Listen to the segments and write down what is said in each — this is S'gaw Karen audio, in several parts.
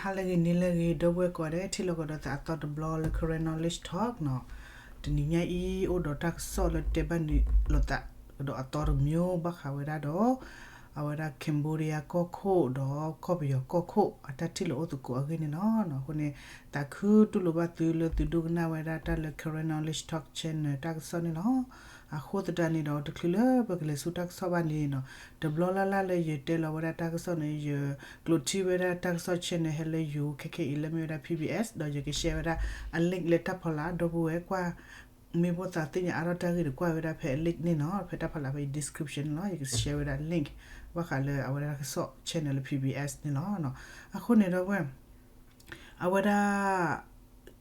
ဟါလၢအဂ့ၤ နံၤလၢအဂ့ၤ ဒီပုၢ်ဝဲၢ်ကိးဂၤဒဲး ထံၣ်လိာ်ကဒီးသးအသီတဘျီလၢ Karen Knowledge Talk နီၤ. တနံၤညါအံၤ အိၣ်ဒီးတၢ်ကစီၣ်လၢတဲဘၣ်နုာ်လိာ်သးကဒီးအသီတမျိုး ဘၣ်ဃးဝဲဒၣ်ဒီး အဝဲဒၣ် Cambodia ကီၢ်ခိၣ်ဒီးကီၢ်ပယီၤကီၢ်ခိၣ် အတၢ်ထံၣ်လိာ်အိၣ်သကိးအဂ့ၢ်န့ၣ်လီၤ. အဃိန့ၣ် သးခုတူၢ်လိာ်ဘၣ်သုလၢသုဒိကနၣ်ဝဲဒၣ်တၢ်လၢ Karen Knowledge Talk Channel တၢ်ကစီၣ်န့ၣ်လီၤ. အဃိသတးန့ၣ်ဒီး တချုးလၢပကလဲၤဆူတၢ်ကစီၣ်ဘၣ်န့ၣ်နီၤ, တဘျီလၢ်လၢ်လၢယတဲလီၤဝဲဒၣ်တၢ်ကစီၣ်န့ၣ် ယကျိးထံၣ်ဝဲဒၣ်တၢ်ကစီၣ် channel ဟဲလၢယိၤ ခဲခဲအံၤလၢမ့ၢ်ဝဲဒၣ် P B S ဒီးယက share ဝဲဒၣ်အ link လၢတၢ်ဖီလာ် ဒီပုၢ်ဝဲၢ်ကွၢ် မ့ၢ်ဘၣ်သးသ့ၣ်ညါအါထီၣ်တၢ်ဂ့ၢ်ဒီးကွၢ်ဝဲဒၣ်ဖဲအ link န့ၣ်နီၤ, ဖဲတၢ်ဖီလာ်ဖဲ description န့ၣ်လီၤ. ယက share ဝဲဒၣ် link ဘၣ်ဃးလၢအဝဲဒၣ်တၢ်ကစီၣ် channel လၢ P B S န့ၣ်လီၤ. အဃိန့ၣ်ဒီပုၢ်ဝဲၢ် အဝဲဒၣ်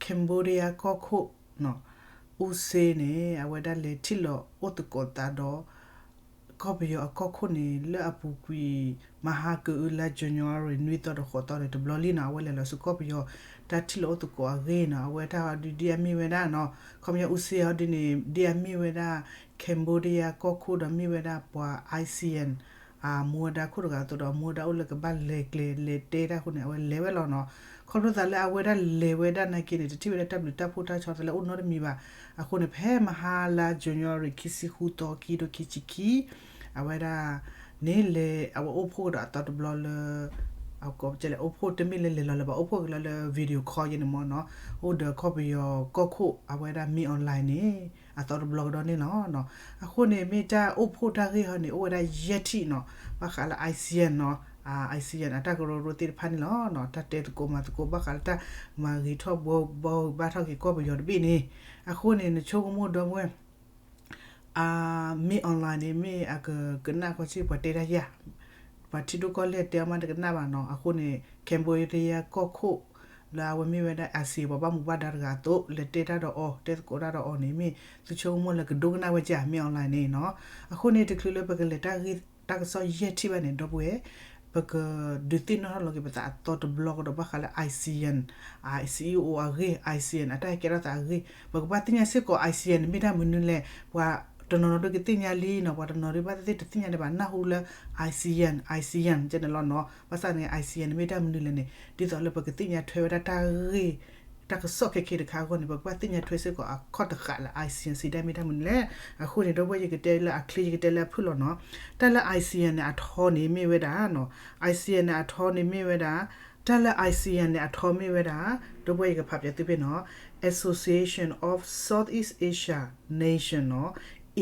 Cambodia ကီၢ်ခိၣ် အူစ့န့ၣ် အဝဲဒၣ်လဲၤထံၣ်လိာ်အိၣ်သကိးသးဒီး ကီၢ်ပယီၤအကီၢ်ခိၣ်န့ၣ် လၢအပူၤကွံာ် မဟါကအုလါ January နွံသီဒီးဃိးသီန့ၣ် တဘျီလံနီၤ, အဝဲလဲၤလီၤဆူကီၢ်ပယီၤ တၢ်ထံၣ်လိာ်အိၣ်သကိးအဂ့ၢ်နီၤ, အဝဲတၢ်ဟီဒုးဒ်အမ့ၢ်ဝဲဒၣ်နီၤ, ခီပညီအူစ့ဟီဒုးန့ၣ် ဒ်အမ့ၢ်ဝဲဒၣ် Cambodia ကီၢ်ခိၣ်ဒီးမ့ၢ်ဝဲဒၣ်ပှၤ ASEAN အမူဝဲဒၣ်ခိၣ်တဂၤအသိးဒီး အမူဝဲဒၣ်အိၣ်လၢကဘၣ်လဲၤကျဲၤလဲၤတဲတၢ်အဃိန့ၣ် အဝဲလဲၤဝဲလီၤနီၤ. ခီဖျိသးလၢအဝဲဒၣ်လဲၤဝဲဒၣ်နာ်က့န့ၣ် တထံၣ်ဝဲဒၣ်တၢ်ဘျုးတၢ်ဖှိၣ်တၢ်ဆီတလဲအိၣ်နီတမံၤဘၣ်. အဃိန့ၣ် ဖဲမဟါလါ January ခံဆံဃုသီ ခံကထိခံဆံခံ အဝဲဒၣ် န့ၣ်လဲၤ အဝဲအိၣ်ဖှိၣ်ကဒီးအသီတဘျီလၢ အကိးကလဲၣ် အိၣ်ဖှိၣ်တမ့ၢ်လၢလဲၤလီၤလၢၤဘၣ် အိၣ်ဖှိၣ်ကလီလၢ video call ယဲန့ၣ်မ့ၢ်နီၤ, အိၣ်ဒီးကီၢ်ပယီၤကီၢ်ခိၣ် အဝဲဒၣ် Min Aung Hlaing န့ၣ် အသီတဘျီကဒီးန့ၣ်လီၤ. အဃိန့ၣ် မ့ၢ်တၢ်အိၣ်ဖှိၣ်တၢ်ဂ့ၢ်ဟီန့ၣ် အိၣ်ဝဲဒၣ်ယဲၢ်ထံၣ်နီၤ, ဘၣ်ဃးလၢ ASEAN နီၤ, ASEAN အတၢ်ကရၢကရိသ့ၣ်တဖၣ်န့ၣ်လီၤ. တၢ်တဲသကိးမၤသကိးဘၣ်ဃးလၢတၢ်မၤဂ့ၤထီၣ်ဘှီဘၣ်ထီၣ်က့ၤကီၢ်ပယီၤတဘ့ၣ်န့ၣ်, အဃိန့ၣ် နဆိကမိၣ်ဒီပုၢ်ဝဲၢ် Min Aung Hlaing န့ၣ် မ့ၢ်အကကနၣ်ကီၢ်ဆံ ပှၤတဲတၢ်ယၤ, ပှၤထံဒိၣ်ကီၢ်လဲၢ်တဲအီၤမးတကနၣ်ဘၣ်နီၤ. အဃိန့ၣ် Cambodia ကီၢ်ခိၣ် လၢအဝဲမ့ၢ်ဝဲဒၣ် ASEAN ပှၤဘၣ်မူဘၣ်ဒါတဂၤအသိး လဲၤတဲတၢ်ဒီးအီၤ တဲသကိးတၢ်ဒီးအီၤန့ၣ် မ့ၢ်သုဆိကမိၣ်လၢကဒိကနၣ်ဝဲကၢ Min Aung Hlaing န့ၣ်နီၤ. အဃိန့ၣ် တချုးလၢပကလဲၤတၢ်ဂ့ၢ်တၢ်ကစီၣ်ယဲၢ်ထံၣ်ဘၣ်န့ၣ် ဒီပုၢ်ဝဲၢ် ပကဒုးသ့ၣ်နီၣ်ထီၣ်လီၤက့ၤပသးအသီတဘျီကဒီးဘၣ်ဃးလၢ ASEAN, အ CEO အဂ့ၢ် ASEAN အတၢ်ဟဲကဲထီၣ်သးအဂ့ၢ်, ပကဘၣ်သ့ၣ်ညါစ့ၢ်ကီး ASEAN န့ၣ်မ့ၢ်တၢ်မနုၤလဲၣ်, ပှၤတနီၤနီၤဒိကသ့ၣ်ညါလံနီၤ, ပှၤတနီၤဒိဘၣ်သ့ၣ်သ့ၣ်တသ့ၣ်ညါဒံးဘၣ် နၢ်ဟူလၢ ASEAN, ASEAN ကဲန့ၣ်လီၤနီၤ. ဘၣ်ဆၣ်န့ၣ် ASEAN န့ၣ်မ့ၢ်တၢ်မနုၤလဲၣ်န့ၣ် ဒ်သိးလၢပကသ့ၣ်ညါထွဲဝဲဒၣ်တၢ်ဂ့ၢ် တၢ်ကစီၣ်ခဲခဲတခါအဂီၢ်န့ၣ် ပကဘၣ်သ့ၣ်ညါထွဲစ့ၢ်ကီးအခီၣ်တဃာ်လၢ ASEAN စံးတၢ်မ့ၢ်တၢ်မနုၤလဲၣ်. အဃိန့ၣ် ဒီပုၢ်ဝဲၢ် ယကတဲလၢအချ့ ယကတဲလၢအဖုၣ်လီၤနီၤ. တၢ်လၢ ASEAN န့ၣ် အထီန့ၣ်မ့ၢ်ဝဲဒၣ်နီၤ, ASEAN န့ၣ် အထီန့ၣ်မ့ၢ်ဝဲဒၣ်, တၢ်လၢ ASEAN န့ၣ် အထီမ့ၢ်ဝဲဒၣ်, ဒီပုၢ်ဝဲၢ် ယကဖးပၠးသုဖဲနီၤ, Association of Southeast Asia Nation နီ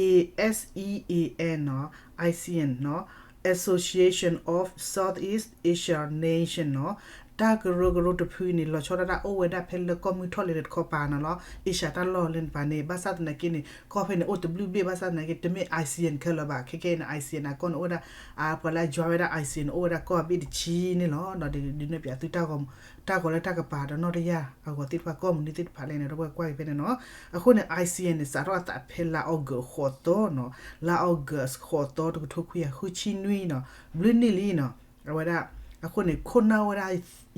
ၤ, ASEAN နီၤ, ASEAN နီၤ, Association of Southeast Asia Nation နီၤ. တၢ်ကရၢကရိတဖုန့ၣ် လီၤဆီဒၣ်တၢ်အိၣ်ဝဲဒၣ်ဖဲလၢကီၢ်မုၢ်ထီၣ်လၢတခီပၤနီၤလီၤ, Asia တၢ်လီၢ်လၢတပၤန့ၣ်. ဘၣ်ဆၣ်သနာ်က့န့ၣ် ကီၢ်ဖဲန့ၣ်အိၣ်တဘျုးဘ့ၣ် ဘၣ်ဆၣ်သနာ်က့ တမ့ၢ် ASEAN ခဲလၢာ်ဘၣ်. ခဲခဲအံၤန့ၣ် ASEAN အကီၢ်န့ၣ်အိၣ်ဝဲဒၣ် ပှၤလၢအ join ဝဲဒၣ် ASEAN န့ၣ် အိၣ်ဝဲဒၣ်ကီၢ်ဘ့ၣ်တဆံန့ၣ်လီၤ. ဒီးဒုးနဲၣ်ပၠးသုတၢ်ဂီၤ တၢ်ဂီၤလၢတၢ်ကပၤဒီးနီၣ်တယၢ်အဂီၤသ့ၣ်တဖၣ် ကီၢ်မနုၤသ့ၣ်တဖၣ်လဲၣ်န့ၣ် ဒီပုၢ်ဝဲၢ် ကွၢ်က့ၤဖဲန့ၣ်နီၤ. အဃိန့ၣ် ASEAN န့ၣ် စးထီၣ်အသးဖဲလါအီကူးဃိးသီနီၤ, လါအီကူးဃိးသီ တကထိခွံကယၤဃုဆံနွံနီၤ, ဘျုးနံၣ်လံနီၤ. အဝဲဒၣ် အဃိန့ၣ် ခိၣ်နၢ်ဝဲဒၣ်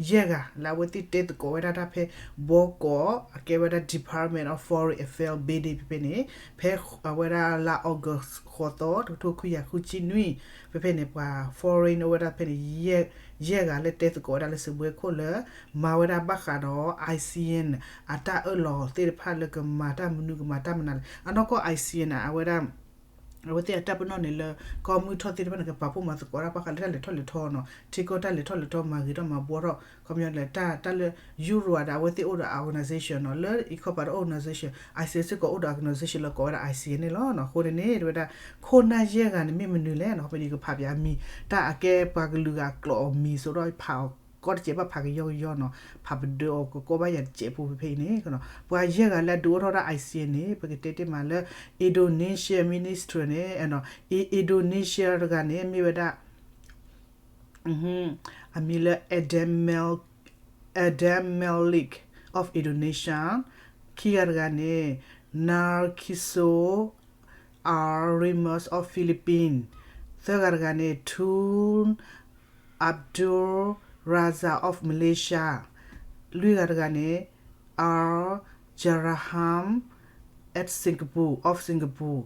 ယဲၢ်ဂၤ လၢအဝဲသ့ၣ်တဲသကိးဝဲဒၣ်တၢ်ဖဲ ဘီကီး အကဲဝဲဒၣ် Department of Foreign Affairs Building ဖဲဖဲန့ၣ်, ဖဲအဝဲဒၣ်လါအီကူးဃိးသီ တကထိခွံကယၤဃုဆံနွံ, ဖဲဖဲန့ၣ် ပှၤ foreign အိၣ်ဝဲဒၣ်ဖဲန့ၣ် ယဲၢ်ဂၤလၢတဲသကိးဝဲဒၣ်လၢစံးဘှဲခိၣ်လၢ မၤဝဲဒၣ်ဘၣ်ဃးဒီး ASEAN အတၢ်အၢၣ်လီၤသ့ၣ်တဖၣ်လၢကမၤတၢ်မနုၤကမၤတၢ်မနုၤလဲၣ်. အနီၢ်ကီၢ် ASEAN န့ၣ် အဝဲဒၣ် အဝဲသ့ၣ်အတၢ်ပနီၣ်န့ၣ်လၢ ကီၢ်မုၢ်ထီၣ်သ့ၣ်တဖၣ်န့ၣ် ကပာ်ဖှိၣ်မၤသကိးတၢ်ဘၣ်ဃးလၢတၢ်လဲၤထီၣ်လဲၤထီနီၤ, ထံကီၢ်တၢ်လဲၤထီၣ်လဲၤထီ မၤဂ့ၤထီၣ်မၤဘှီထီၣ်, ခီပညီလၢတၢ်လၢ ယူရိၤဒီး အဝဲသ့ၣ်အိၣ်ဒီး organization နီၤ, လၢအံၤခီပၤတအိၣ် organization, ASEAN စ့ၢ်ကီးအိၣ်ဒီး organization လၢကိးဝဲဒၣ် ASEAN န့ၣ်လီၤ. အဃိန့ၣ်န့ၣ် တဝဲဒၣ် ခိၣ်နၢ်ယဲၢ်ဂၤန့ၣ်မ့ၢ်မနုၤလဲၣ်နီၤ, ဖဲန့ၣ်ယကဖးပၠးအမံၤ, တၢ်အကဲပှၤကလုာ်ဂၤကျိာ်အမံၤ စိဒီးဖးအီၤကီတစဲးဘၣ်ဖးကယီကယီနီၤ, ဖးပဒုးအီၤကကီဘၣ်ယၤတစဲးဖိဖဲဖဲအံၤန့ၣ်, ပှၤယဲၢ်ဂၤလၢအဒုးအိၣ်ထီၣ်ဒၣ် ASEAN န့ၣ် ပကတဲတ့ၢ်မးလၢ Indonesia Minister န့ၣ်, Indonesia တဂၤန့ၣ် မ့ၢ်ဝဲဒၣ် အမံၤလၢ Adam Mel, Adam Malik of Indonesia, ခံဂၤတဂၤန့ၣ် Narciso R Ramos of Philippines, သၢဂၤတဂၤန့ၣ် Tun Abdul Razak of Malaysia, လွံၢ်ဂၤတဂၤန့ၣ် R Jaraham at Singapore, of Singapore,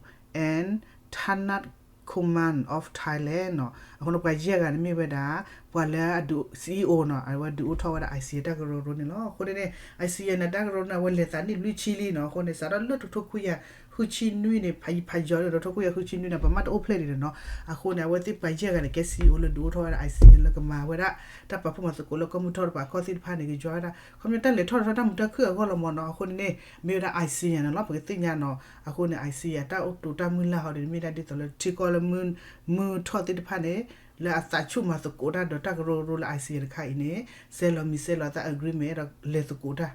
and Thanat Command of Thailand နီၤ. အဃိန့ၣ် ပှၤယဲၢ်ဂၤန့ၣ်မ့ၢ်ဝဲဒၣ် ပှၤလၢအဒုး CEO နီၤ, အဝဲဒုးအိၣ်ထီၣ်ဝဲဒၣ် ICAN တၢ်ကရၢကရိန့ၣ်လီၤ. အဃိန့ၣ် ICAN န့ၣ် တၢ်ကရၢကရိန့ၣ် အဝဲလဲၤသးနံၣ်လွံၢ်ဆံလံနီၤ. အဃိန့ၣ် စးထီၣ်လၢတကထိခွံကယၤဃုဆံနွံန့ၣ် ဖးယံၤဖးယီၤလၢတကထိခွံကယၤဃုဆံနွံန့ၣ် ပမ့ၢ်တအိၣ်ဖျဲၣ်ဒံးနီၤ. အဃိန့ၣ် အဝဲသ့ၣ်ပှၤယဲၢ်ဂၤန့ၣ် ကဲ CEO လၢဒုးအိၣ်ထီၣ်ဝဲဒၣ် ICAN လၢကမၤဝဲဒၣ် တၢ်ပာ်ဖှိၣ်မၤသကိးလၢကီၢ်မုၢ်ထီၣ်တပၤကီၢ်သ့ၣ်တဖၣ်န့ၣ် ကယွၤဝဲဒၣ် ခီပညီတၢ်လဲၤထီၣ်ထီၣ်တၢ်မုာ်တၢ်ခုၣ်အဂီၢ်လီၤမ့ၢ်နီၤ. အဃိန့ၣ်န့ၣ် မ့ၢ်ဝဲဒၣ် ICAN န့ၣ်လီၤ. ပကသ့ၣ်ညါနီၤ. အဃိန့ၣ် ICAN တၢ်အိၣ်တိာ်တၢ်မုၢ်လၢ်ဟီဒ်န့ၣ် မ့ၢ်ဒၣ်ဒ်သိးလၢထံကီၢ်လၢ မုၢ်ထီၣ်သ့ၣ်တဖၣ်န့ၣ် လၢအသးဆူၣ်မၤသကိးတၢ်ဒီးတၢ်ကရၢကရိလၢ ICAN တခါအံၤန့ၣ် ဆဲးလီၤမံၤဆဲးလီၤသး agreement ဒီးလဲၤသကိးတၢ်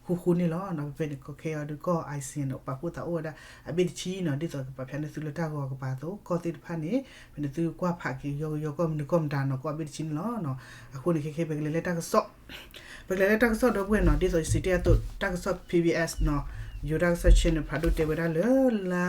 ဃူဃူန့ၣ်လီၤ. ဖဲန့ၣ် ကီခဲအံၤဒီးကီၢ် ICAN န့ၣ် ပာ်ဖှိၣ်သးအိၣ်ဝဲဒၣ်အဘ့ၣ်တဆံနီၤ. ဒ်သိးကပာ်ဖျါန့ၢ်သုလၢတၢ်ဂီၤကပၤအသိး ကီၢ်သ့ၣ်တဖၣ်န့ၣ် ဖဲန့ၣ်သုကွၢ်ဖးက့ၤ ယီကယီကီၢ်မနုၤကီၢ်မတၤနီၤ ကီၢ်အဘ့ၣ်တဆံန့ၣ်လီၤ. အဃိန့ၣ် ခဲခဲ ပကလဲၤလၢတၢ်ကစီၣ် ပကလဲၤလၢတၢ်ကစီၣ်ဒီပုၢ်ဝဲၢ်နီၤ. ဒ်သိးယစံးတ့ၢ်အသိး တၢ်ကစီၣ် PBS နီၤ, ယိၤတၢ်ကစီၣ် channel ဖးဒိၣ်တဲဝဲဒၣ်လၢ လါ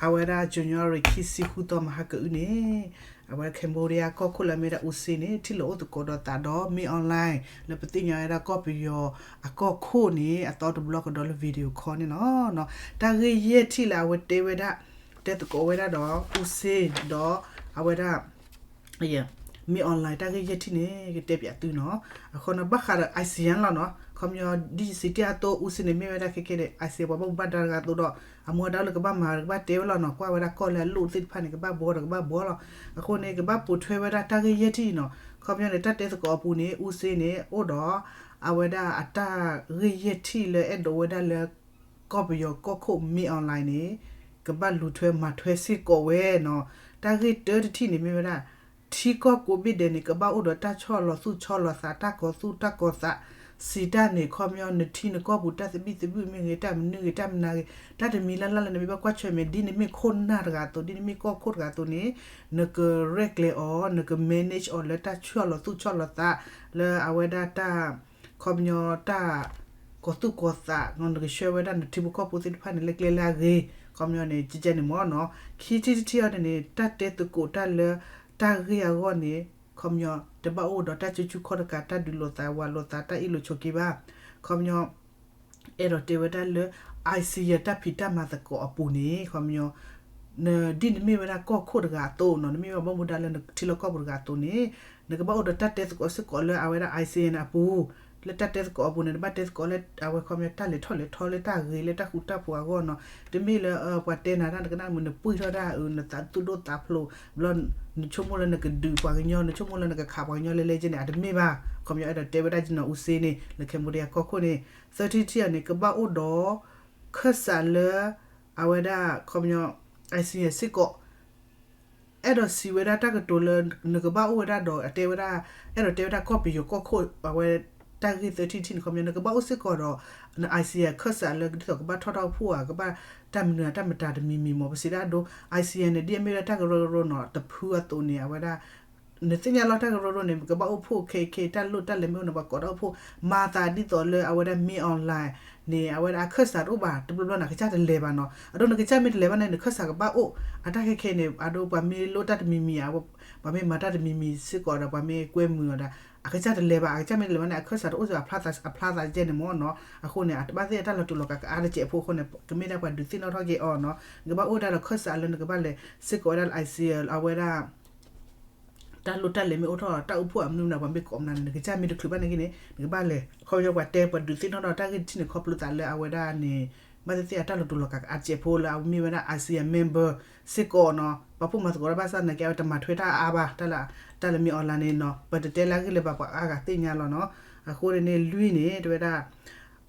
အဝဲဒၣ် January ခံဆံဃုသီ မဟါကအုန့ၣ် အဝဲ Cambodia ကီၢ်ခိၣ်လၢအမ့ၢ်ဒၣ် အူစ့န့ၣ် ထံၣ်လိာ်အိၣ်သကိးဒီးသးဒီး မ့ၢ် online လၢပသ့ၣ်ညါဝဲဒၣ်ကီၢ်ပယီၤအကီၢ်ခိၣ်န့ၣ် အသီတဘျီကဒီးလၢ video call န့ၣ်လီၤ. တၢ်ဂ့ၢ်ယဲၢ်ထံၣ်လၢအဝဲတဲဝဲဒၣ် တဲသကိးဝဲဒၣ်ဒီး အူစ့ ဒီး အဝဲဒၣ် မ့ၢ် online တၢ်ဂ့ၢ်ယဲၢ်ထံၣ်န့ၣ် ကတဲပၠးသုနီၤ. အဃိန့ၣ် ဘၣ်ဃးဒီး ASEAN လီၤနီၤ. ခီပညီ ဒ်ယစံးတ့ၢ်အသိး အူစ့န့ၣ် မ့ၢ်ဝဲဒၣ်ခဲခဲန့ၣ် ASEAN ပှၤဘၣ်မူဘၣ်ဒါတဂၤအသိးဒီး အမူအဒါလၢကဘၣ်မၤကဘၣ်တဲဝဲလီၤနီၤ. ကွၢ်ဝဲဒၣ်ကီၢ်လၢအလိၣ်သ့ၣ်တဖၣ်န့ၣ် ကဘၣ်ဘှီဒီးကဘၣ်ဘှီလီၤ. အဃိန့ၣ် ကဘၣ်ပိာ်ထွဲဝဲဒၣ်တၢ်ဂ့ၢ်ယဲၢ်ထံၣ်နီၤ. ခီပညီန့ၣ် တၢ်တဲသကိးအပူၤန့ၣ် အူစ့န့ၣ် အိၣ်ဒီး အဝဲဒၣ်အတၢ်ဂ့ၢ်ယဲၢ်ထံၣ်လၢအဲၣ်ဒိးဝဲဒၣ်လၢ ကီၢ်ပယီၤကီၢ်ခိၣ် မ့ၢ် online န့ၣ် ကဘၣ်လူၤထွဲမၤထွဲစ့ၢ်ကီးဝဲနီၤ. တၢ်ဂ့ၢ်တၢတထံၣ်န့ၣ်မ့ၢ်ဝဲဒၣ် ထံကီၢ်ကိးဘ့ၣ်ဒဲးန့ၣ် ကဘၣ်အိၣ်ဒီးတၢ်ဆီၣ်လီၤသူၣ်ဆီၣ်လီၤသး တၢ်ကီၤသူၣ်တၢ်ကီၤသး စံးတၢ်န့ၣ် ခီပညီနထံနကီၢ်ပူၤ တၢ်သဘံၣ်သဘုၣ်မ့ၢ်ဂ့ၤ တၢ်မနုၤဂ့ၤ တၢ်မနၤဂ့ၤ တၢ်တမံၤလၢ်လၢ်လၢနမ့ၢ်ဘၣ်ကွၢ်ဆၢၣ်မဲာ် ဒ်နမ့ၢ်ခိၣ်နၢ်တဂၤအသိး ဒ်နမ့ၢ်ကီၢ်ခိၣ်တဂၤအသိးန့ၣ် နကရဲၣ်ကျဲၤအီၤ နက manage အီၤလၢတၢ်ဆီၣ်လီၤသူၣ်ဆီၣ်လီၤသး လၢအဝဲဒၣ်တၢ် ခီပညီတၢ် ကီၤသူၣ်ကီၤသး နကဆှၢဝဲဒၣ်နထံဖိကီၢ်ဖိသ့ၣ်တဖၣ်န့ၣ် လၢကျဲလၢအဂ့ၤ ခီပညီန့ၣ် ကကဲန့ၣ်မ့ၢ်နီၤ. ခံထံၣ်တထံၣ်အံၤန့ၣ် တၢ်တဲသကိးတၢ်လၢ တၢ်ဂ့ၢ်အဂီၢ်န့ၣ် ခီပညီ တဘၣ်အိၣ်ဒီးတၢ်ကၠူကၠူခီၣ်တကး တၢ်ဒုးလိာ်သးဝးလိာ်သး တၢ်အ့ၣ်လိာ်ဆိးက့ဘၣ် ခီပညီ အဲၣ်ဒိးတဲဝဲဒၣ်လၢ ASEAN တၢ်ဖံးတၢ်မၤသကိးအပူၤန့ၣ် ခီပညီ နဒ်နမ့ၢ်ဝဲဒၣ်ကီၢ်ခိၣ်တဂၤအသိးနီၤ နမ့ၢ်ဝဲဘၣ်မူဒါလၢနထံလီၢ်ကီၢ်ပူၤတဂၤအသိးန့ၣ် နကဘၣ်အိၣ်ဒီးတၢ်တဲသကိးစ့ၢ်ကီးလၢအဝဲဒၣ် ASEAN အပူၤ လၢတၢ်တဲသကိးအပူၤန့ၣ် နဘၣ်တဲသကိးလၢအဝဲခီပညီတၢ်လဲၤထီၣ်လဲၤထီလၢတၢ်ဂ့ၤလၢတၢ်ဃူတၢ်ဖိးအဂီၢ်နီၤ. တမ့ၢ်လၢပှၤတဲနၤတၢ်နကနၣ်မုာ် နပှံၢ်ထီၣ်တၢ် နသးသူၣ်ဒိၣ်သးဖျိး ဘျီ နဆိကမိၣ်လၢနကဒုးပှၤကညီ နဆိကမိၣ်လၢနကခးပှၤကညီလဲလဲကဲန့ၣ် အတမ့ၢ်ဘၣ်. ခီပညီအဲၣ်ဒိးတဲဝဲဒၣ်နီၤ အူစ့န့ၣ် လၢ Cambodia ကီၢ်ခိၣ်န့ၣ် သၢထံၣ်တထံၣ်အံၤန့ၣ် ကဘၣ်အိၣ်ဒီး ခၢၣ်စးလၢ အဝဲဒၣ် ခီပညီ ASEAN စ့ၢ်ကီး အဲၣ်ဒိးစံးဝဲဒၣ်တၢ်ကတိၤလၢ နကဘၣ်အိၣ်ဝဲဒၣ်ဒီး အတဲဝဲဒၣ် အဲၣ်ဒိးတဲဝဲဒၣ်ကီၢ်ပယီၤကီၢ်ခိၣ် အဝဲ တၢ်ဂ့ၢ်သၢထံၣ်တထံၣ်န့ၣ် ခီပညီ နကဘၣ်အိၣ်စ့ၢ်ကီးဒီး န ASEAN ခၢၣ်စးလၢဒ်သိးကဘၣ်ထီၣ်တၢ်အိၣ်ဖှိၣ်ဧါ ကဘၣ်တၢ်မနုၤဧါ တၢ်မတၤတမံၤမံၤမ့ၢ် ပစံးတၢ်အဒိ ASEAN န့ၣ် ဒ်အမ့ၢ်ဝဲဒၣ်တၢ်ကရၢကရိနီၤ တဖုအသိးန့ၣ် အဝဲဒၣ် နသ့ၣ်ညါလီၤတၢ်ကရၢကရိန့ၣ် ကဘၣ်အိၣ်ဖှိၣ်ခဲခဲ တၢ်လိၣ်တၢ်လဲၤမ့ၢ်အိၣ်န့ၣ် ပှၤကိးတၢ်အိၣ်ဖှိၣ် မၤသးဒ်သိးလၢအဝဲဒၣ် မ့ၢ် online န့ၣ် အဝဲဒၣ်အခၢၣ်စးတအိၣ်ဘၣ် တဘျီဘျီန့ၣ် အကစၢ်တလဲၤဘၣ်နီၤ အဒိ နကစၢ်မ့ၢ်တလဲၤဘၣ်န့ၣ် နခၢၣ်စးကဘၣ်အိၣ် အတၢ်ခဲခဲန့ၣ် အဒိ ပှၤမ့ၢ်လိၣ်တၢ်တမံၤမံၤ ပှၤမ့ၢ်မၤတၢ်တမံၤမံၤစ့ၢ်ကီးဒီး ပှၤမ့ၢ်ကွဲမုာ်အီၤဒီး အကစၢ်တလဲၤဘၣ် အကစၢ်မ့ၢ်တလဲၤဘၣ်န့ၣ် အခၢၣ်စးတအိၣ်စ့ၢ်ကီး အဖျါသးစ့ၢ်ကီးန့ၣ်မ့ၢ်နီၤ အဃိန့ၣ် အတဘၣ်သ့ၣ်အတၢ်လီၤတူာ်လီၤကာ်ကအါတစဲးဖိအဃိန့ၣ် ကမ့ၢ်ဒၣ်ပှၤဒုးသ့ၣ်နီၣ်ထီၣ်က့ၤအီၤနီၤ နကဘၣ်အိၣ်ဝဲဒၣ်ဒီးခၢၣ်စးလၢနကဘၣ်လဲၤစ့ၢ်ကီးဝဲဒၣ်လၢ ASEAN အဝဲဒၣ် တၢ်လိၣ်တၢ်လဲၤမ့ၢ်အိၣ်ထီၣ် တၢ်အိၣ်ဖှိၣ်အမနုၤမနုၤ ပှၤမ့ၢ်ကိးမနုၤန့ၣ် နကစၢ်မ့ၢ်တချုးဘၣ်န့ၣ်ဂ့ၤန့ၣ် နကဘၣ်လဲၤ ခီပညီပှၤတဲပှၤဒုးသ့ၣ်နီၣ်ထီၣ်တၢ်ဂ့ၢ်တထံၣ်န့ၣ် ခီဖျိသးလၢအဝဲဒၣ်န့ၣ် ဘၣ်သ့ၣ်သ့ၣ်အတၢ်လီၤတူာ်လီၤကာ်ကအါတစဲးဖိလၢအမ့ၢ်ဝဲဒၣ် ASEAN member စ့ၢ်ကီးနီၤ ပှၤဖှိၣ်မၤသကိးတၢ်ဘၣ်ဆၣ်နာ်က့ အဝဲတမၤထွဲတၢ်အါဘၣ် တၢ်လၢ တၢ်လၢမ့ၢ် online န့ၣ်နီၤ ပတတဲလၢအဂ့ၢ်လၢၤဘၣ် ပှၤအါဂၤသ့ၣ်ညါလီၤနီၤ အဃိန့ၣ်န့ၣ် လွံၢ်န့ၣ် တဲဝဲဒၣ်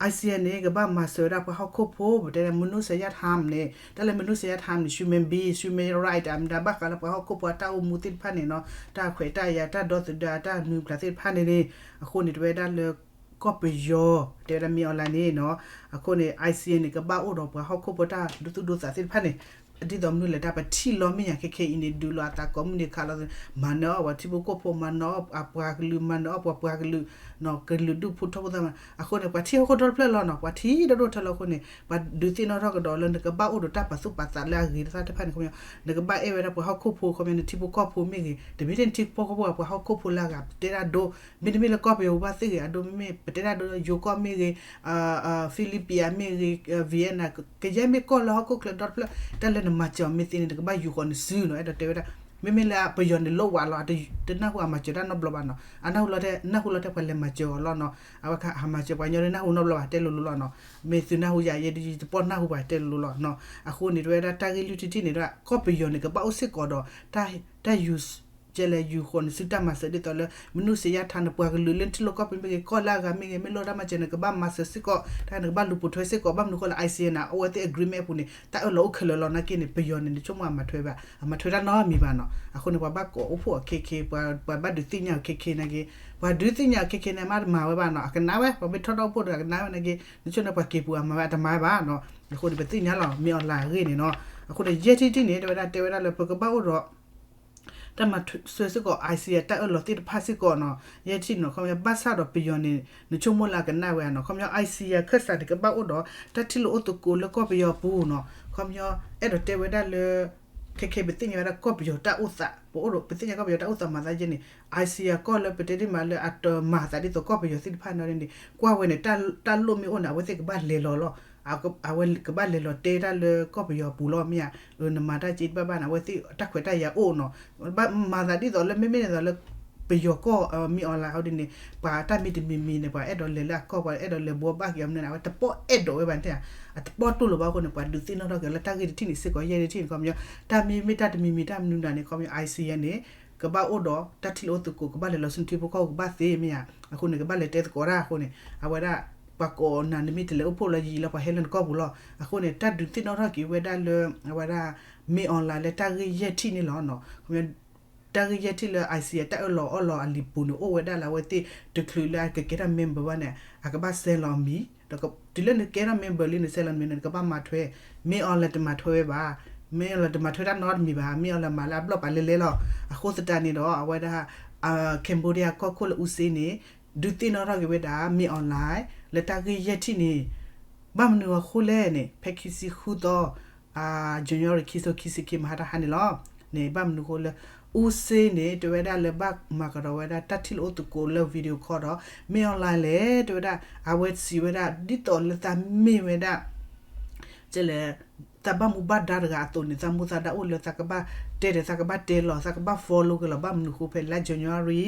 ASEAN န့ၣ် ကဘၣ်မၤစၢၤဝဲဒၣ်ပှၤဟီၣ်ခိၣ်ဖိ ပတဲလၢ မနုၤသယါထၢမ် န့ၣ် တၢ်လၢ မနုၤသယါထၢမ် န့ၣ် human being human right အမတၤဘၣ်ဃးလၢပှၤဟီၣ်ခိၣ်ဖိအတၢ်အိၣ်မူသ့ၣ်တဖၣ်န့ၣ်နီၤ တၢ်ခွဲးတၢ်ယာ် တၢ်ဒီသဒၢတၢ်မနုၤမတၤသ့ၣ်တဖၣ်န့ၣ်န့ၣ် အဃိန့ၣ် တဲဝဲဒၣ်လၢ ကီၢ်ပယီၤ တဲဝဲဒၣ်မ့ၢ် online န့ၣ်နီၤ အဃိန့ၣ် ASEAN န့ၣ် ကဘၣ်အိၣ်ဒီးပှၤဟီၣ်ခိၣ်ဖိတၢ်ဒိသူၣ်ဒိသးသ့ၣ်တဖၣ်န့ၣ် ဒ်သိးမနုၤလဲၣ် တၢ်ပထံၣ်လီမ့ၢ်ညါခဲခဲအံၤန့ၣ် ဒုးလိာ်အသးကိးမုၢ်နံၤခးလီၤ မၤနၢၤအီၣ်ပှၤထံဖိကီၢ်ဖိ မၤနၢၤအီၣ်အပှၤကလုာ် မၤနၢၤအီၣ်ပှၤပှၤကလုာ် ကလုာ်ဒူၣ်ဖိထၢဖိသးမး အဃိန့ၣ် ပှၤထံၣ်ဟီၣ်ခိၣ်ဒီတဖျၢၣ်လီၤနီၤ ပှၤထံၣ်ဒိၣ်ဒိၣ်ထၢလီၤအဃိန့ၣ် ပှၤဒုးသ့ၣ်နီၣ်ထီၣ်ကဒီးလၢနကဘၣ်အိၣ်ဒီးတၢ်ပာ်သူၣ်ပာ်သးလၢအဂ့ၤတဖၣ်တဖၣ်န့ၣ် ခီပညီ နကဘၣ်အဲၣ်ဝဲဒၣ်ပှၤဟီၣ်ခိၣ်ဖိ ခီပညီ နထံဖိကီၢ်ဖိမ့ၢ်ဂ့ၤ တမ့ၢ်ထဲနထံဖိကီၢ်ဖိ ပှၤဟီၣ်ခိၣ်ဖိလၢအဂၤ ပတဲတၢ်ဒိ မ့တမ့ၢ်လၢကီၢ်ပယီၤဘၣ်သ့ၣ်ဂ့ၤ အဒိ မ့မ့ၢ်ပတဲတၢ်ဒိ ယိၤကီၢ်မ့ၢ်ဂ့ၤ Philippines မ့ၢ်ဂ့ၤ Vietnam ကယဲၢ်မ့ၢ်ကီၢ်လၢဟီၣ်ခိၣ်ချၢဒီတဖျၢၣ် တၢ်လၢ မၤစၢၤအီၤမ့ၢ်သ့န့ၣ် နကဘၣ်ယူၤဃီၤနစုနီၤ, အဲၣ်ဒိးတဲဝဲဒၣ်, မ့မ့ၢ်လၢပယီၤန့ၣ်လိၣ်ဝးလီၤ, တနၢ်ဟူအမၤစၢၤတၢ်နီတဘျီဘၣ်နီၤ, အနၢ်ဟူလီၤတဲ နၢ်ဟူလီၤတဲပှၤလဲၤမၤစၢၤအီၤလီၤနီၤ, အဝဲဟးမၤစၢၤပှၤညီဒီးနၢ်ဟူနီတဘျီဘၣ် တဲလိၤလိၤလီၤနီၤ, မ့ၢ်သုနၢ်ဟူယၤယဲ ယတပီၢ်နၢ်ဟူပှၤတဲလိၤလိၤလီၤနီၤ, အဃိန့ၣ် တဝဲဒၣ်တၢ်ဂ့ၢ်လွံၢ်ထံၣ်တထံၣ်န့ၣ်ဒီး ကီၢ်ပယီၤန့ၣ် ကဘၣ်အိၣ်စ့ၢ်ကီးဒီး တၢ် တၢ်ယူၤ ကဲလဲၤယူၤဃီၤနစုတၢ်မၤစၢၤဒ်သိးလၢ မနုၤစံးယါထါန့ၣ် ပှၤကလုာ်လၢထံၣ်လိာ်ကီၢ်ပယီၤမ့ၢ်ဂ့ၤ ကီၢ်လၢအဂၤမ့ၢ်ဂ့ၤ မ့ၢ်လိၣ်တၢ်မၤစၢၤန့ၣ် ကဘၣ်မၤစၢၤစ့ၢ်ကီး, တၢ်န့ၣ်ကဘၣ်လူၤပိာ်ထွဲစ့ၢ်ကီး, ဘၣ်မနုၤဃိလၢ ICN န့ၣ် အအိၣ်ဝဲသ့ၣ် agreement အပူၤန့ၣ် တၢ်အၢၣ်လီၤအိၣ်ခဲလၢာ်လီၤနာ်က့န့ၣ် ပယီၤန့ၣ် နဆိကမိၣ်အမၤထွဲဘၣ်, အမၤထွဲတၢ်နီတမံၤဘၣ်နီၤ, အဃိန့ၣ် ပှၤဘၣ်ကိးအိၣ်ဖှိၣ်အီၤခဲခဲ, ပှၤဘၣ်ဒုးသ့ၣ်ညါအီၤခဲခဲနာ်က့, ပှၤဒုးသ့ၣ်ညါအီၤခဲခဲန့ၣ် မ့ၢ်တမၤဝဲဘၣ်နီၤ, အကနၣ်ဝဲ ပှၤမ့ၢ်ထီၣ်တၢ်အိၣ်ဖှိၣ်တဂၤကနၣ်ဝဲနာ်က့, နဆိကမိၣ်န့ၣ် ပှၤက့ၤပူၤအမၤဝဲအတမၤဝဲဘၣ်နီၤ, အဃိန့ၣ် ပသ့ၣ်ညါလီၤ မ့ၢ်အီၤလၢအဂ့ၢ်န့ၣ်နီၤ, အဃိန့ၣ် ယဲၢ်ထံၣ်တထံၣ်န့ၣ် တဝဲဒၣ်တဲဝဲဒၣ်လၢ ပကဘၣ်အိၣ်ဒီး တၢ်မၤစၢၤစ့ၢ်ကီး ICN တၢ်အၢၣ်လီၤသ့ၣ်တဖၣ်စ့ၢ်ကီးနီၤ, ယဲၢ်ထံၣ်နီၤ, ခီပညီ ဘၣ်ဆၣ်ဒီးပယီၤန့ၣ် နဆိကမိၣ်လၢအကနၣ်ဝဲနီၤ, ခီပညီ ICN ခၢၣ်စးန့ၣ် ကဘၣ်အိၣ်ဒီး တၢ်ထံၣ်လိာ်အိၣ်သကိးလၢကီၢ်ပယီၤအပူၤနီၤ, ခီပညီ အဲၣ်ဒိးတဲဝဲဒၣ်လၢ ခဲခဲပသ့ၣ်ညါဝဲဒၣ်ကီၢ်ပယီၤတၢ်အိၣ်သး, ပအိၣ်ဒီး ပသ့ၣ်ညါကီၢ်ပယီၤတၢ်အိၣ်သးမၤသးယဲၢ်န့ၣ်, ICN ကီၢ်လၢပတဲဒ်မးလၢအတမၤသးဒ်သိးကီၢ်ပယီၤသ့ၣ်တဖၣ်နီၤန့ၣ် ကွၢ်ဝဲန့ၣ် တၢ်လိၣ်မ့ၢ်အိၣ်န့ၣ် အဝဲသ့ၣ်ကဘၣ်လဲၤလီၤလီၤ အဝဲကဘၣ်လဲၤလီၤတဲတၢ်လၢကီၢ်ပယီၤအပူၤလီၤ မ့ၢ်ဧါ, နမၤတၢ်က့တဘၣ်ဘၣ်န့ၣ် အဝဲသ့ၣ်တၢ်ခွဲးတၢ်ယာ်အိၣ်နီၤ, ဘၣ်မၤသးဒ်သိးလၢမ့မ့ၢ်ဒ်သိးလၢ ပယီၤကီၢ် မ့ၢ်အီၤလၢဟီဒ်န့ၣ် ပှၤတၢ်မံတမံၤမံၤန့ၣ် ပှၤအဲၣ်ဒိးလဲၤလၢအကီၢ် ပှၤအဲၣ်ဒိးလဲၤဘှီဘၣ်က့ၤအီၤမနုၤန့ၣ် အဝဲတပီၢ်အဲၣ်ဒိးဝဲဘၣ်န့ၣ်, အတပီၢ်တူၢ်လိာ်ဘၣ်အဃိန့ၣ် ပှၤဒုးသ့ၣ်နီၣ်ထီၣ်က့ၤလၢတၢ်ဂ့ၢ်တထံၣ်န့ၣ်စ့ၢ်ကီး ယဲၢ်ထံၣ်န့ၣ် ခီပညီ တၢ်မ့မ့ၢ်တၢ်တမံၤမံၤတၢ်မနုၤဒၣ်န့ၣ် ခီပညီ ICN န့ၣ် ကဘၣ်အိၣ်ဒီးတၢ်ထံၣ်လိာ်အိၣ်သကိး ကဘၣ်လဲၤလီၤဆူထံဖိကီၢ်ဖိကဘၣ်သ့မ့ၢ်ဧါ, အဃိန့ၣ် ကဘၣ်လဲၤတဲသကိးတၢ်အဃိန့ၣ် အဝဲဒၣ် ပှၤကိးနၤန့ၣ်မ့ၢ်တလဲၤအိၣ်ဖှိၣ်လၢယံာ်လၢပှၤဟဲလၢနကီၢ်ပူၤလီၤ, အဃိန့ၣ် တၢ်ဒုးသ့ၣ်နီၣ်ထီၣ်က့ၤဝဲဒၣ်လၢ အဝဲဒၣ် မ့ၢ်အီၤလၢတၢ်ဂ့ၢ်ယဲၢ်ထံၣ်န့ၣ်လီၤ, ခီပညီ တၢ်ဂ့ၢ်ယဲၢ်ထံၣ်လၢ ICN တၢ်အၢၣ်လီၤအီလီၤအလံာ်ပူၤန့ၣ် အိၣ်ဝဲဒၣ်လၢအဝဲသ့ၣ်တချုးလၢအကကဲထီၣ် member ဘၣ်န့ၣ် အကဘၣ်ဆဲးလီၤအမံၤ, ဒီးတုၤလၢနကဲထီၣ် member လံ နဆဲးလီၤမံၤန့ၣ် နကဘၣ်မၤထွဲ, မ့ၢ်အီၤလၢတမၤထွဲဝဲဘၣ်, မ့ၢ်အီၤလၢတမၤထွဲတၢ်နီတမံၤဘၣ်, မ့ၢ်အီၤလၢမၤလၢအဘျီၣ်ပာ်လဲလဲလီၤ, အဃိသတးန့ၣ်ဒီး အဝဲဒၣ် Cambodia ကီၢ်ခိၣ်လၢအူစ့န့ၣ် ဒုးသ့ၣ်နီၣ်ထီၣ်က့ၤဝဲဒၣ် မ့ၢ်အီၤလၢ လၢတၢ်ဂ့ၢ်ယဲၢ်ထံၣ်န့ၣ် ဘၣ်မနုၤအဃိလဲၣ်န့ၣ် ဖဲခံဆံဃုသီ January ခံဆံခံဆံခံ မဟါတဟါန့ၣ်လီၤ, န့ၣ် ဘၣ်မနုၤအဃိလၢ အူစ့န့ၣ် တဲဝဲဒၣ်လၢဘၣ်မၤကဒီးဝဲဒၣ်တၢ်ထံၣ်လိာ်အိၣ်သကိးလၢ video call ဒီး မ့ၢ်အီၤလၢလဲၣ် တဲဝဲဒၣ် အဝဲစံးဝဲဒၣ် ဒ်သိးလၢသးမ့ၢ်ဝဲဒၣ် ကဲလဲၣ် သးဘၣ်မူဘၣ်ဒါတဂၤအသိးန့ၣ် သးမူသးဒါအိၣ်လၢသးကဘၣ်တဲဒီး သးကဘၣ်တဲလီၤ သးကဘၣ် follow က့ၤလီၤ ဘၣ်မနုၤအဃိဖဲလါ January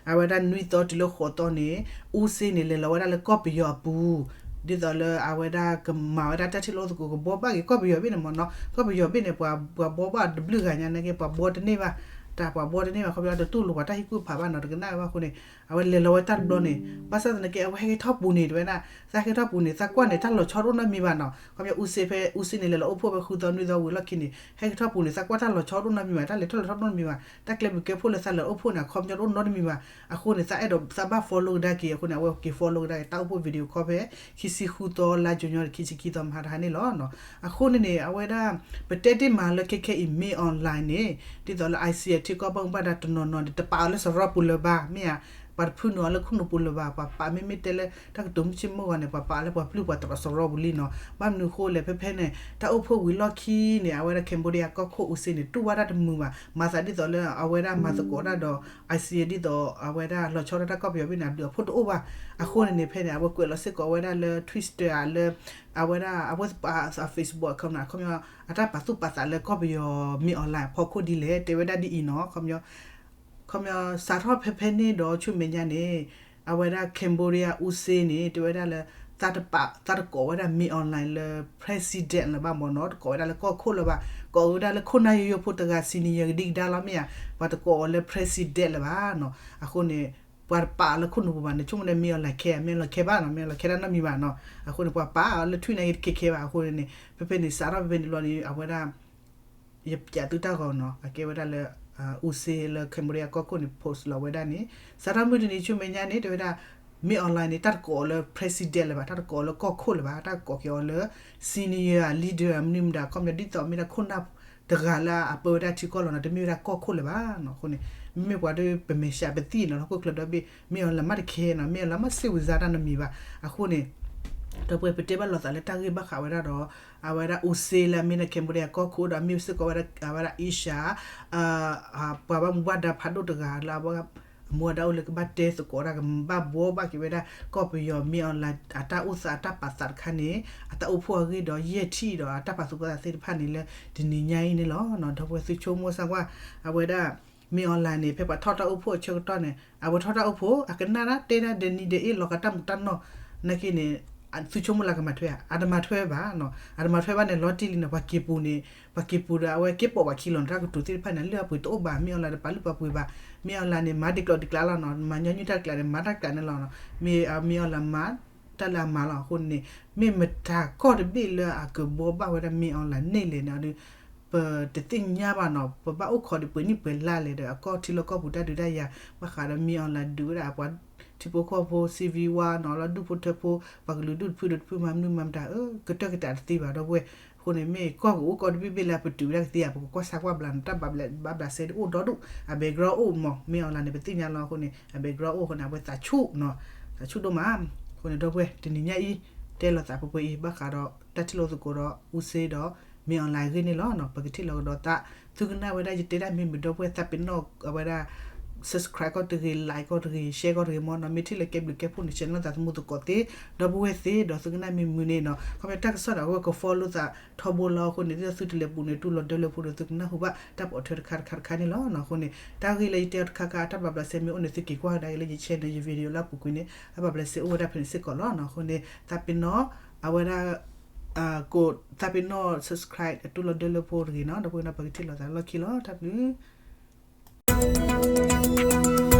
အဝဲဒၣ်နွံသီတုၤလၢဃိးသီန့ၣ် အူစ့န့ၣ် လဲၤလီၤဝဲဒၣ်လၢကီၢ်ပယီၤအပူၤ ဒ်သိးလၢအဝဲဒၣ်ကမၤဝဲဒၣ်တၢ်ထံၣ်လိာ်အိၣ်သကိး ကဘှီဘၣ်က့ၤကီၢ်ပယီၤဘ့ၣ်န့ၣ်မ့ၢ်နီၤ, ကီၢ်ပယီၤဘ့ၣ်န့ၣ် ပှၤ ပှၤဘှီဘၣ်တဘျုးဂၤညါနာ်က့ ပှၤဘှီတန့ၢ်ဘၣ်, တၢ်ပှၤဘှီတန့ၢ်ဘၣ် ခီဖျိတတူၢ်လိာ်ပှၤတၢ်ဟ့ၣ်ကူၣ်ဖးဘၣ်နီၤ တကနၣ်ဝဲဘၣ်အဃိန့ၣ် အဝဲလဲၤလီၤဝဲတၢ်တဘျီန့ၣ် ဘၣ်ဆၣ်သနာ်က့ အဝဲဟဲက့ၤထီၣ်ပူၤန့ၣ် တဲဝဲဒၣ် သးဟဲက့ၤထီၣ်ပူၤန့ၣ် သးကွၢ်န့ၣ် တၢ်လီၤဆီတအိၣ်နီတမံၤဘၣ်နီၤ, ခီဖျိအူစ့ဖဲ အူစ့န့ၣ် လဲၤလီၤအိၣ်ဖှိၣ်ဖဲဃုသီနွံသီ ဝံၤလီၢ်ခံန့ၣ် ဟဲက့ၤထီၣ်ပူၤန့ၣ် သးကွၢ်တၢ်လီၤဆီတအိၣ်နီတမံၤဘၣ်, တၢ်လဲၤထီၣ်လဲၤထီတအိၣ်နီတမံၤဘၣ်, တၢ်ကျဲမုၢ်ကဲဖိလၢသးလဲၤအိၣ်ဖှိၣ်န့ၣ် အခီပညီတအိၣ်နီတမံၤဘၣ်, အဃိန့ၣ် သးအဲၣ်ဒိးသးဘၣ် follow ကဒါက့ၤ အဃိန့ၣ် အဝဲက့ၤ follow ကဒါက့ၤ တၢ်အိၣ်ဖှိၣ် video call ဖဲ ခံဆံဃုသီလါ January ခံဆံခံသီမဟါတဟါန့ၣ်လီၤ. အဃိန့ၣ်န့ၣ် အဝဲဒၣ် ပတဲတ့ၢ်မးလၢခဲခဲအံၤ မ့ၢ် online န့ၣ် ဒ်သိးလၢ ICN ထံကီၢ်ဘၣ်မူဘၣ်ဒါတနီၤနီၤန့ၣ် တပာ်အီၤလၢစရီပူၤလၢၤဘၣ် မ့ၢ်ဧါ, ပှၤတဖုနုာ်အီၤလၢခိၣ်နူာ်ပူၤလၢၤဘၣ်, ပှၤပာ်မ့မ့ၢ်တဲလၢ တၢ်ကတိၤမုၢ်ဆ့ၣ်မုၢ်ဂီၤန့ၣ် ပှၤပာ်အီၤလၢပှၤပျုၢ်ပှၤတြီစရီပူၤလံနီၤ, ဘၣ်မနုၤအဃိလဲၣ် ဖဲဖဲန့ၣ် တၢ်အိၣ်ဖှိၣ်ဝံၤလီၢ်ခံန့ၣ် အဝဲဒၣ် Cambodia ကီၢ်ခိၣ်အူစ့န့ၣ် တူၢ်ဘၣ်တၢ်တမုာ်ဘၣ်, မၤသးဒ်သိးလၢအဝဲဒၣ်မၤသကိးတၢ်ဒီး ICN ဒ်သိးအဝဲဒၣ်လီၤဆီဒၣ်တၢ်ကီၢ်ပယီၤဘ့ၣ်န့ၣ် အဘျုးအဖှိၣ်တအိၣ်ဘၣ်, အဃိန့ၣ်န့ၣ် ဖဲန့ၣ် အဝဲကွဲးလီၤစ့ၢ်ကီးဝဲဒၣ်လၢ Twitter လၢ အဝဲဒၣ် အဝဲသ့ၣ်အ Facebook account န့ၣ် ခီပညီ အတၢ်ပာ်သူၣ်ပာ်သးလၢကီၢ်ပယီၤ မ့ၢ် online အဖီခိၣ်ဒ်လဲၣ် တဲဝဲဒၣ်ဒ်အံၤနီၤ, ခီပညီ စးထီၣ်ဖဲဖဲန့ၣ်ဒီးဆူမဲာ်ညါန့ၣ် အဝဲဒၣ် Cambodia အူစ့န့ၣ် တဲဝဲဒၣ်လၢ သးတပာ် သးတကိးဝဲဒၣ် မ့ၢ် online လၢ president လၢၤဘၣ်မ့ၢ်နီၤ, တကိးဝဲဒၣ်လၢကီၢ်ခိၣ်လၢၤဘၣ်, ကိးဝဲဒၣ်လၢခိၣ်နၢ်ယိယိဖိတဂၤ senior ကဒံကဒါလီၤ မ့ၢ်ဧါ, ပှၤတကိးအီၤလၢ president လၢၤဘၣ်နီၤ, အဃိန့ၣ် ပှၤတပာ်အီၤလၢခိၣ်နူာ်ပူၤဘၣ်န့ၣ် ဆိကမိၣ်န့ၣ် မ့ၢ် online ခဲ မ့ၢ် online ခဲဘၣ်နီၤ, မ့ၢ် online ခဲဒၣ်နီတမံၤဘၣ်နီၤ, အဃိန့ၣ် ပှၤပာ်အီၤလၢထွံၣ်န့ၣ်တခဲခဲဘၣ်, အဃိန့ၣ် ဖဲဖဲန့ၣ် စးထီၣ်ဖဲဖဲန့ၣ်ဘျီန့ၣ် အဝဲဒၣ် ယပျးသုတၢ်ဂီၤနီၤ, အကဲဝဲဒၣ်လၢ အူစ့လၢ Cambodia ကီၢ်ခိၣ်န့ၣ် post လီၤဝဲဒၣ်န့ၣ်, စးထီၣ်မုၢ်တနံၤဆူမဲာ်ညါန့ၣ် တဲဝဲဒၣ် မ့ၢ် online န့ၣ် တၢ်တကိးအီၤလၢ president လၢၤဘၣ်, တၢ်တကိးအီၤလၢကီၢ်ခိၣ်လၢၤဘၣ်, တၢ်ကိးက့ၤအီၤလၢ senior leader မနုၤမတၤ ခီပညီဒ်သိးမ့ၢ်ဒၣ်ခိၣ်နၢ်တဂၤလၢအပၢဝဲဒၣ်ထံကီၢ်လီၤနီၤ, တမ့ၢ်ဝဲဒၣ်ကီၢ်ခိၣ်လၢၤဘၣ်နီၤ, အဃိန့ၣ် မ့မ့ၢ်ပှၤဒီးပမဲာ်ဆှးပသံၣ်နီၤ လၢဟီၣ်ခိၣ်ချၢဒီဘ့ၣ် မ့ၢ် online မ့ၢ်တခဲနီၤ, မ့ၢ် online မ့ၢ်စ့ၢ်ဝံၤစါတၢ်နီတမံၤဘၣ်, အဃိန့ၣ် ဒီးပဝဲပတဲဘၣ်လိာ်သးလၢတၢ်ဂ့ၢ်ဘၣ်ဃးဝဲဒၣ်ဒီး အဝဲဒၣ်အူစ့လၢအမ့ၢ်လၢ Cambodia ကီၢ်ခိၣ်ဒီး အမ့ၢ်စ့ၢ်ကီးဝဲဒၣ် အဝဲဒၣ် Asia ပှၤဘၣ်မူဘၣ်ဒါဖးဒိၣ်တဂၤလၢအဝဲ မူအတၢ်အိၣ်လၢကဘၣ်တဲသကိးတၢ် ကဘၣ်ဘှီဘၣ်က့ၤဝဲဒၣ် ကီၢ်ပယီၤ မင်းအောင်လှိုင် အတၢ်အိၣ်သးအတၢ်ပာ်သးတခါန့ၣ် အတၢ်အိၣ်ဖှိၣ်အဂ့ၢ်ဒီး ယဲၢ်ထံၣ်ဒီးအတၢ်ပာ်သူၣ်ပာ်သးသ့ၣ်တဖၣ်န့ၣ်လၢ တနံၤညါအံၤန့ၣ်လီၤ. ဒီပုၢ်ဝဲၢ် သုဆိကမိၣ်စၢ်ကွၢ် အဝဲဒၣ် မင်းအောင်လှိုင် န့ၣ် ဖဲပှၤထီၣ်တၢ်အိၣ်ဖှိၣ်အဆၢကတီၢ်န့ၣ် အဝဲထီၣ်တၢ်အိၣ်ဖှိၣ် အကနၣ်ဒၣ်တဲဒၣ်ဒီးနံၤဒီးအ့ၣ် လီၤဂာ်တၢ်မူးတၢ်နီၢ် နာ်က့န့ၣ် သုဆိကမိၣ်လၢကမၤထွဲဧါ, အတမၤထွဲဘၣ်နီၤ, အတမၤထွဲဘၣ်န့ၣ် လီၤတံၢ်လံန့ၣ် ပှၤက့ၤပူၤန့ၣ် ပှၤက့ၤပူၤဒီး အဝဲက့ၤပိာ်ပှၤခံလီၤန့ၣ် တၢ်ကတိၤသ့ၣ်တဖၣ်န့ၣ် လၢအပှ့ၤတအိၣ်ဘၣ် မင်းအောင်လှိုင် ဒီးပာ်လုၢ်ပာ်ပှ့ၤဘၣ်, မင်းအောင်လှိုင် န့ၣ် မၤဒံးကျိၤဒံးကျါလီၤနီၤ, မၤညီနုၢ်တၢ်ကျါန့ၣ် မၤတၢ်ကျါန့ၣ်လီၤနီၤ, မင်းအောင်လှိုင် မၤတၢ်လၢအမၤလီၤအဃိန့ၣ် မ့ၢ်မတၤကီၢ်တဘ့ၣ်လၢအကဘှီဘၣ်ဝဲဒၣ် မင်းအောင်လှိုင် န့ၣ်လဲၣ်န့ၣ်ဒီး ပတသ့ၣ်ညါဘၣ်နီၤ, ပဘၣ်အိၣ်ခိးဒီးပှဲၤနံၣ်ပှဲၤလါလဲၣ်ဒီး အကီၢ်ထံလီၢ်ကီၢ်ပူၤတၢ်ဒုးတၢ်ယၤ ဘၣ်ဃးဒီး မင်းအောင်လှိုင် ဒုးဝဲဒၣ်အပှၤထံဖိကီၢ်ဖိ civil war နီၤ, လၢဒူၣ်ဖိထၢဖိ ပှၤကလုာ်ဒူၣ်တဖုဒီးတဖု မၤမနုၤမၤမတၤ ကတၢၢ်ကတၢၢ်တသ့ဘၣ် ဒီပုၢ်ဝဲၢ်, အဃိန့ၣ် မ့ၢ်ကီၢ်ကအိၣ်ကီၢ်တဘ့ၣ်ဘ့ၣ်လၢအပတုာ်ဝဲဒၣ်ကသ့ဧါ, ပကကွၢ်ဆၢကွၢ်ဘျးန့ၣ် တၢ်ဘၣ်ဘျးစဲတအိၣ်ဒီဒူၣ် အ background အိၣ်မး, မင်းအောင်လှိုင် န့ၣ် ပသ့ၣ်ညါလီၤအဃိန့ၣ် အ background အိၣ်အဃိန့ၣ် အဝဲသးဆူၣ်နီၤ, သးဆူၣ်ဒိၣ်မး, အဃိန့ၣ် ဒီပုၢ်ဝဲၢ် တနံၤညါအံၤ တဲလီၤသးပှဲၤပှဲၤအံၤ ဘၣ်ဃးဒီးတၢ်ထံၣ်လိာ်သကိးဒီး ဦးစိန် ဒီး မင်းအောင်လှိုင် အဂ့ၢ်န့ၣ်လီၤ. ပကထံၣ်လိာ်ကဒီးသး, သုကနၣ်ဝဲဒၣ်ယတဲဒၣ်မ့ၢ်မုာ် ဒီပုၢ်ဝဲၢ် သးပ့ၤနီၣ်အဝဲဒၣ် subscribe ကီၢ်တဂ့ၤ, like ကီၢ်တဂ့ၤ, share ကီၢ်တဂ့ၤမးနီၤ, မ့ၢ်ထံၣ်လၢကဲဘျုးကဲဖှိၣ်န့ၣ် share လီၤသးသမူသကိးသ့ ဒီပုၢ်ဝဲၢ်သ့, ဒီးသုကနၣ်မ့ၢ်မုာ်န့ၣ်နီၤ, ခီဖျိတၢ်ကစီၣ်ဒီး အဝဲက follow သးထီဘိလီၤအဃိန့ၣ် ဒ်သိးသုတလဲၤပူၤန့ၣ် တူၢ်လီၤဒၢလၢဖိဒီး သုကနၢ်ဟူဘၣ်တၢ်ပိာ်ထွဲတခါတခါတခါန့ၣ်လီၤ. အဃိန့ၣ် တၢ်ဂ့ၢ်လၢယတဲအီၤတခါခါ အတၢ်ဘၣ်ဘျးစဲမ့ၢ်အိၣ်န့ၣ် သုက့ၤကွၢ်ကဒါက့ၤလၢယ channel ယ video လၢအပူၤကွံာ်န့ၣ် အဘၣ်ဘျးစဲအိၣ်ဝဲဒၣ်ဖဲန့ၣ်စ့ၢ်ကီးလီၤ. အဃိန့ၣ် သးပ့ၤနီၣ် အဝဲဒၣ် ကိး သးပ့ၤနီၣ် subscribe အတူၢ်လီၤဒၢလၢဖိတဂ့ၤနီၤ, ဒီပုၢ်ဝဲၢ်နီၤ ပကထံၣ်လိာ်သးလီၢ်ခံလီၤ. တၢ်ဘျုး